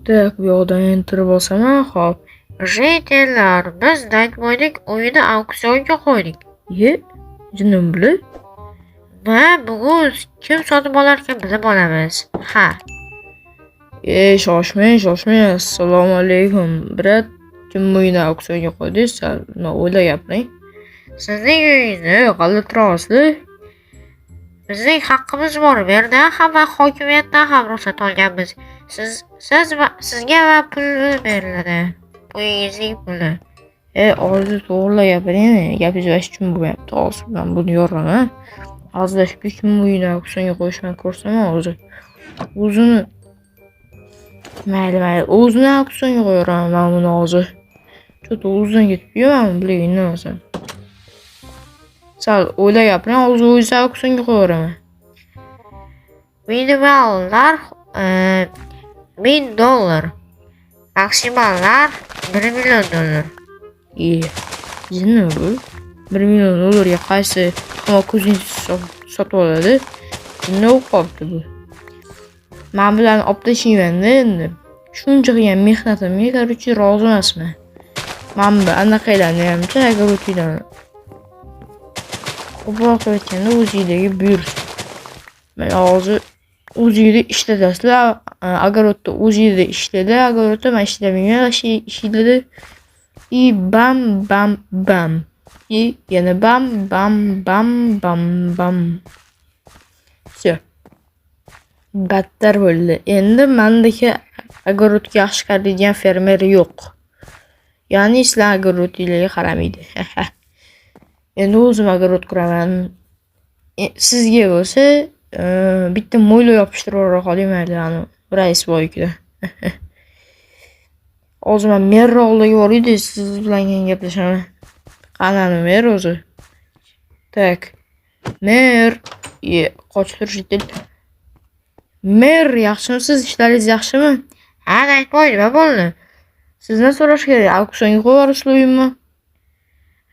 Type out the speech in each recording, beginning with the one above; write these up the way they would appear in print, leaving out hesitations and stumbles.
Так, bu yoqdan enter bosaman, hop. Житель lar, biz Nightboyning uyini auksionga qo'ydik. Ye, jinnim bular. Va bugun kim sotib olarkan bilib olamiz. Ha. E, shoshmang, shoshmang. Assalomu alaykum, брат. Kim uyini auksionga qo'ydingiz? Sal nima o'ylab gapiring. Sizning uyingizni E, g'alatiroq sizlar. Bizning haqqimiz bor. Merdan ham va hokimiyatdan ham ruxsat olganmiz. Siz va sizga va pul beriladi. Uyingizning puli. E, hozir to'g'rilab gapiring. Gapingiz вообще tushunib bo'lmayapti. Hozir men buni yoraman. Hazillashib kim uyini auksionga qo'yishini ko'rsaman hozir. O'zini mayli, mayli, o'zini auksionga qo'yaveraman men buni hozir. Чё-то o'zidan ketibdi-yu, mana bular indamasam. Sal o'ylab gapiring, hozir o'zingizni auksionga qo'yaveraman. Minimal narx 1000 dollar. Maksimal narx 1 million dollar. E, jinnimi bu? 1 million dollarga qaysi ahmoq ko'zingizni sotib oladi? Jinni bo'lib qolibdi bu. Men bularni olib tashlayman-da endi. Shuncha qilgan mehnatimga, короче, rozi emasman. Mana bu anaqalarni hamchi огород inglarni. Ko'proq qilib aytganda o'zinglarga buyursin. Men hozir o'zinglar ishlatasizlar, огород da o'zinglar ishlaydi, огород da men ishlamayman, вообще ishlaydi. И bam bam bam. И yana bam bam bam bam bam. Всё. Battar bo'ldi. Endi mandagi огород ga yaxshi qaraydigan fermer yo'q. Ya'ni sizlar огород inglarga qaramaydi. Endi o'zim огород quraman. Sizga bo'lsa, bitta mo'ylov yopishtirib yubora qoling mayli, ani rais boynikida. Hozir men merni oldiga borayda, siz bilan keyin gaplashaman. Qani mer o'zi? Так. Mer, ye, qochib turish. Mer, yaxshimisiz? Ishlaringiz yaxshimi? Ha, Nightboy, nima bo'ldi? Sizdan so'rash kerak. Auksionga qo'yib yuborasizlar uyimni.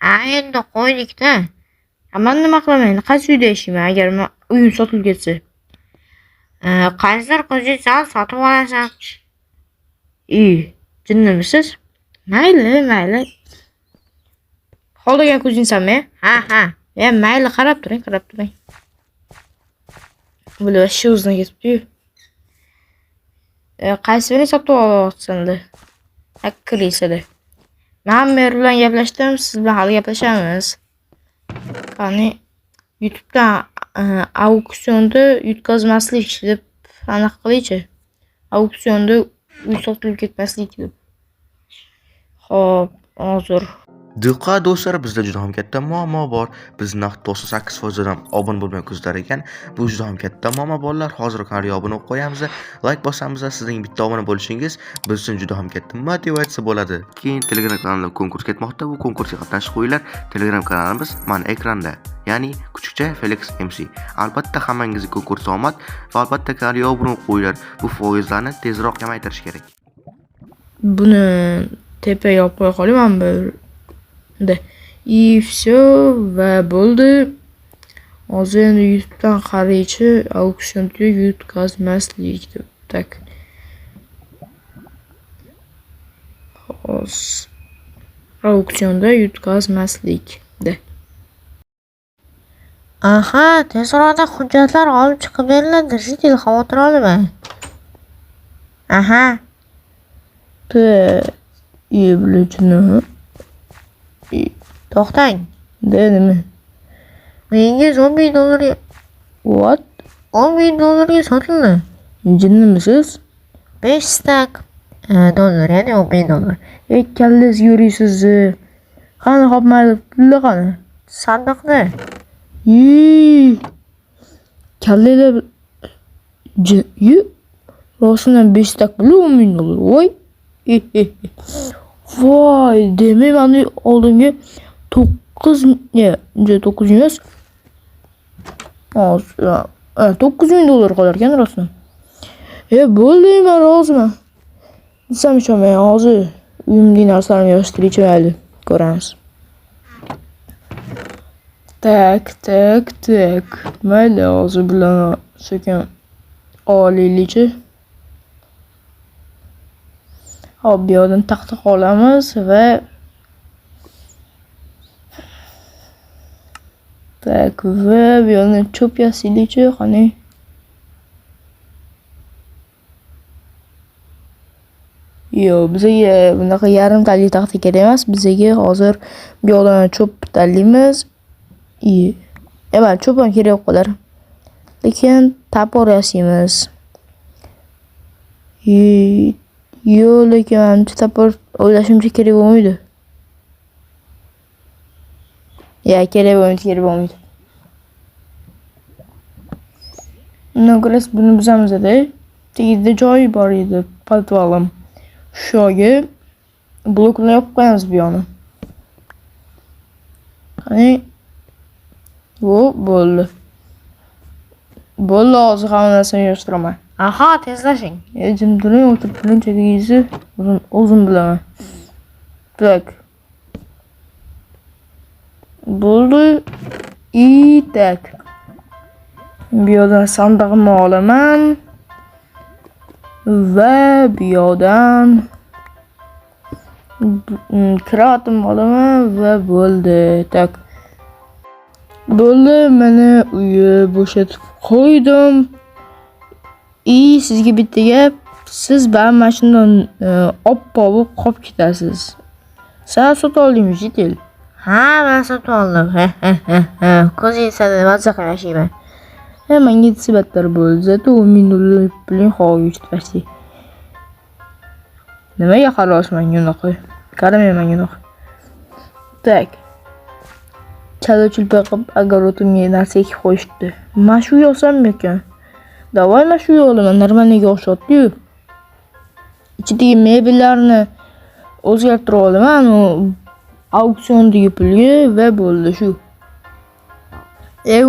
Ha, endi qo'ydik-da. A man nima qilaman endi? Qaysi uyda yashayman agar men uyim sotilib ketsa? Qaysidir ko'zingsan sotib olasan. I, jinnimisiz? Mayli, mayli. Xohlagan ko'zingsanmi? Ha, ha. E, mayli, qarab turing, qarab turing. Bular вообще o'zidan ketibdi-yu. E, qaysi birini sotib olyapsan-da? Akrisada. Men mer bilan gaplashdim, siz bilan hali gaplashamiz. Qani YouTube'dan auksionda yutqazmaslik deb aniq qilaychi. Auksionda uy sotilib ketmaslik deb. Xo'p, hozir. Diqqat do'stlar, bizda juda ham katta muammo bor. Biz naqd 98% odam obuna bo'lmay kuzatar ekan. Bu juda ham katta muammo bolalar. Hozir kanalga obuna bo'lib qo'yamiz, like bosamiz. Sizning bitta obuna bo'lishingiz biz uchun juda ham katta motivatsiya bo'ladi. Keyin Telegram kanalida konkurs ketmoqda. Bu konkursga qatnashib qo'yinglar. Telegram kanalimiz mana ekranda. Ya'ni kuchukcha Felix MC. Albatta hammangizga konkurs omad va albatta kanalga obuna bo'lib qo'yinglar. Bu foizlarni tezroq kamaytirish kerak. Buni tepaga olib qo'ya qoling mana bu yerda. И всё va bo'ldi. Hozir endi YouTube'dan qaraychi, auksionda yutqazmaslik deb. Так. Hozir auksionda yutqazmaslik de. Aha, tez orada hujjatlar olib chiqib beriladi. Житель, xavotir olma. Aha. T bular To'xtang. De nima? Uyingiz 10 ming dollarga What? 10 ming dollarga sotildi. Jinnimisiz? 5 стак dollar, ya'ni 10 ming dollar. Ey, kallangiz yuriysiz. Qani, hop, mayli, pullar qani? Sandiqda. Yii. Kallanglar yu. Rostdan 5 стак puli 10 ming dollar. Voy. Voy, demak mani oldimga 9 ne, 9 emas. Hozir, 9 ming dollar qolar ekan rostdan. E, bo'ldi, men roziman. Desam ishonmang, hozir uyimdagi narsalarimni yig'ishtiraychi, mayli, ko'ramiz. Так, так, так. Mayli, hozir bularni sekin olaylikchi. Hop, bu yoqdan taxta olamiz va tak va bu yoqdan cho'p yasaylikchi, qani. Yo'q, bizga bunaqa yarimtali taxta kerak emas. Bizga hozir bu yoqdan cho'p tanlaymiz. Mayli, cho'p ham kerak bo'lib qolar. Lekin topor yasaymiz. Yo'q, lekin manimcha topor o'ylashimcha kerak bo'lmaydi. Ya, kerak bo'lmaydi, kerak bo'lmaydi. Undan ko'ra buni buzamiz-da. Tagida joyi bor edi, podvalim. Shu yoqga blokni yopib qo'yamiz bu yoqni. Qani? Bu bo'ldi. Bo'ldi, hozir hamma narsani yig'ishtiraman. Aha, tezlashing. Jim turing, o'tirib turing, chekingizni o'zim bilaman. Tak. Bo'ldi. I tak. Bu yoqdan sandig'imni olaman. Va bu yoqdan krovatimni olaman va bo'ldi. Tak. Bo'ldi, mana uyi bo'shatib qo'ydim. I sizga bitta gap, siz baribir mana shundan oppoq bo'lib qolib ketasiz. San sotib oldingmi, Jitel? Ha, men sotib oldim. Ko'zing seni mazza qilib yashayman. Ha, menga desa battar bo'ldi. Zato 10 dollar puling havoga uchdi почти. Nimaga qarayapsiz menga unaqa? Qaramang menga unaqa. Tak. Chala-chulpa qilib огородimga narsa ekib qo'yishibdi. Mana shu uy olsammikan? Davay mana shu uy olaman, normalniga o'xshatdi-yu. Ichidagi mebellarni o'zgartirib olaman, u auksiondagi pulga va bo'ldi shu.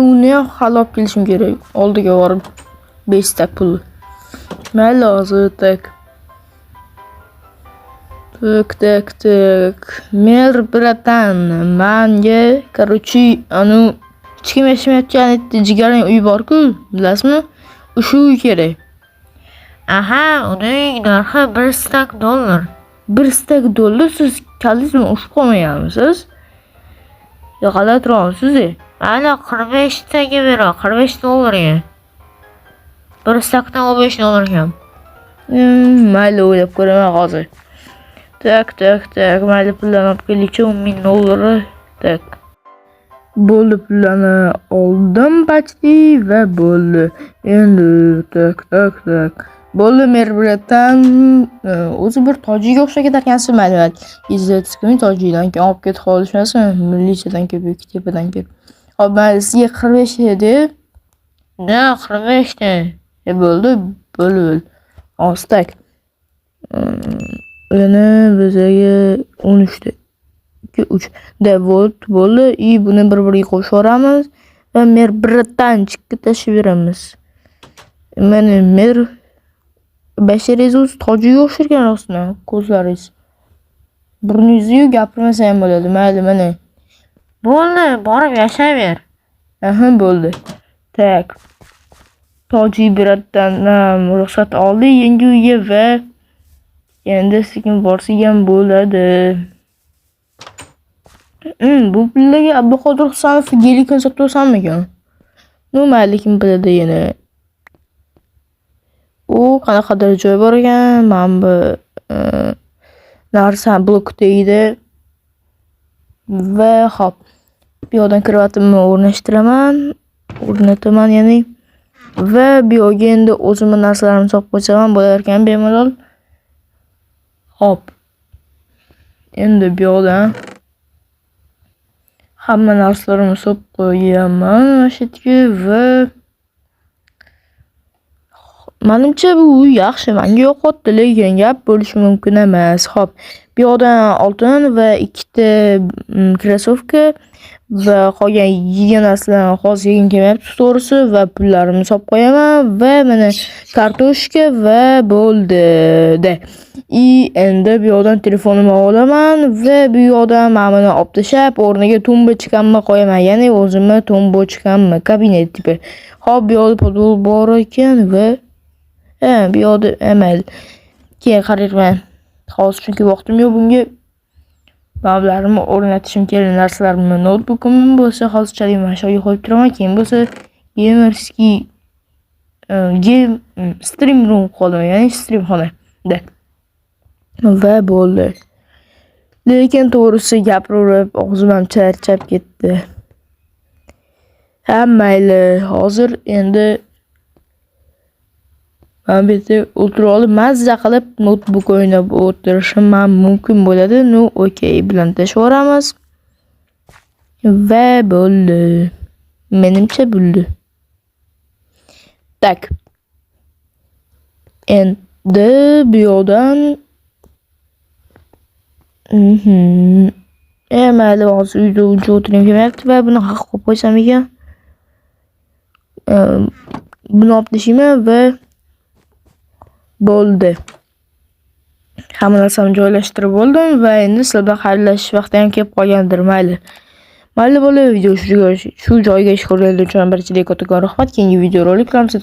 Uni ham hali olib kelishim kerak. Oldiga borib 5 ta pul. Mayli hozir tak. Tak, tak, tak. Mer bratan, manga, короче, anu hech kim yashamayotgan yerda jigaring uy bor-ku, bilasizmi? O'sha uy kerak. Aha, uning narxi 1 stak dollar. 1 stak dollar siz kallangiz bilan ushib qolmaganmisiz? Yo, g'alatiroqmisiz? Mayli, 45 taga beraman, 45 dollarga. 1 stakdan 15 dollar kam. Mayli, o'ylab ko'raman hozir. Tak, tak, tak, mayli pullarni olib kelaychi, 10 000 dollari. Tak. Bo'ldi, pullarni oldim почти va bo'ldi. Endi tak, tak, tak. Bo'ldi, mer bratan, o'zi bir tojikga o'xshab ketarkansiz, mayli, mayli. Izlatskimi tojikdan keyin olib ketib qolishmasin, militsiyadan kelib yoki tepadan kelib. Hop, mayli, sizga 45 edi. Da, 45 ta. Bo'ldi, bo'ldi, bo'ldi. Hozir tak. Yana bizga 13 ta. 2, 3. Da, bo'ldi. I buni bir-biriga qo'shib yuboramiz va mer bratanchikka tashlab beramiz. Mana mer basharangiz o'zi tojikka o'xsharkan rostdan, ko'zlaringiz. Burningizni-yu gapirmasa ham bo'ladi. Mayli, mana. Bo'ldi, borib yashayver. Aha, bo'ldi. Tak. Tojik bratdan ruxsat oldi yangi uyga va endi sekin borsak ham bo'ladi. Bu pullarga Abduqodir Husanov gelikni sotib olsammikan? Ну, mayli, kim biladi yana. U qanaqadir joy bor ekan, mana bu narsa blok tagida. Va hop, bu yoqdan krovatimni o'rnashtiraman, o'rnataman ya'ni. Va bu yoqga endi o'zimni narsalarimni solib qo'ysam ham bo'lar ekan bemalol. Hop. Endi bu yoqdan hamma narsalarimni solib qo'yaman mana shu yerga va manimcha bu uy yaxshi, menga yoqyapti, lekin gap bo'lishi mumkin emas. Hop, bu yoqdan oltin va ikkita krossovka va qolgan yegan narsalarni hozir yegim kelmayapti to'g'risi va pullarimni solib qo'yaman va mana kartoshka va bo'ldi. Da. I endi bu yoqdan telefonimni olaman va bu yoqdan mana buni olib tashlab o'rniga tumbochkamni qo'yaman, ya'ni o'zimni tumbochkamni kabinet tipi. Hop, bu yoqda podvol bor ekan va ha, bu yoqda mayli. Keyin qarayman. Hozir chunki vaqtim yo'q bunga. Mablarimni o'rnatishim kerak narsalarimni. Noutbukim bo'lsa hozirchalik mana shu yerga qo'yib turaman. Keyin bo'lsa геймерский game stream room qolaman, ya'ni stream xonada. Va bo'ldi. Lekin to'g'risi, gapiraverib og'zim ham charchab ketdi. Ha, mayli, hozir endi mana bu yerda o'tirib olib, mazza qilib noutbuk o'ynab o'tirishim ham mumkin bo'ladi. Ну, okey bilan tashlaveramiz. Va bo'ldi. Menimcha, bo'ldi. Так. Endi bu yoqdan. Mayli, hozir uyda uncha o'tirgim kelmayapti va buni haq qo'yib qo'ysam ekan. Buni olib tashlayman va bo'ldi. Hamma narsamni joylashtirib bo'ldim va endi sizlar bilan xayrlashish vaqti ham kelib qolgandir, mayli. Mayli, bolalar, video shu joyga ko'rganlar uchun barchaga kattakon rahmat. Keyingi videoroliklarimiz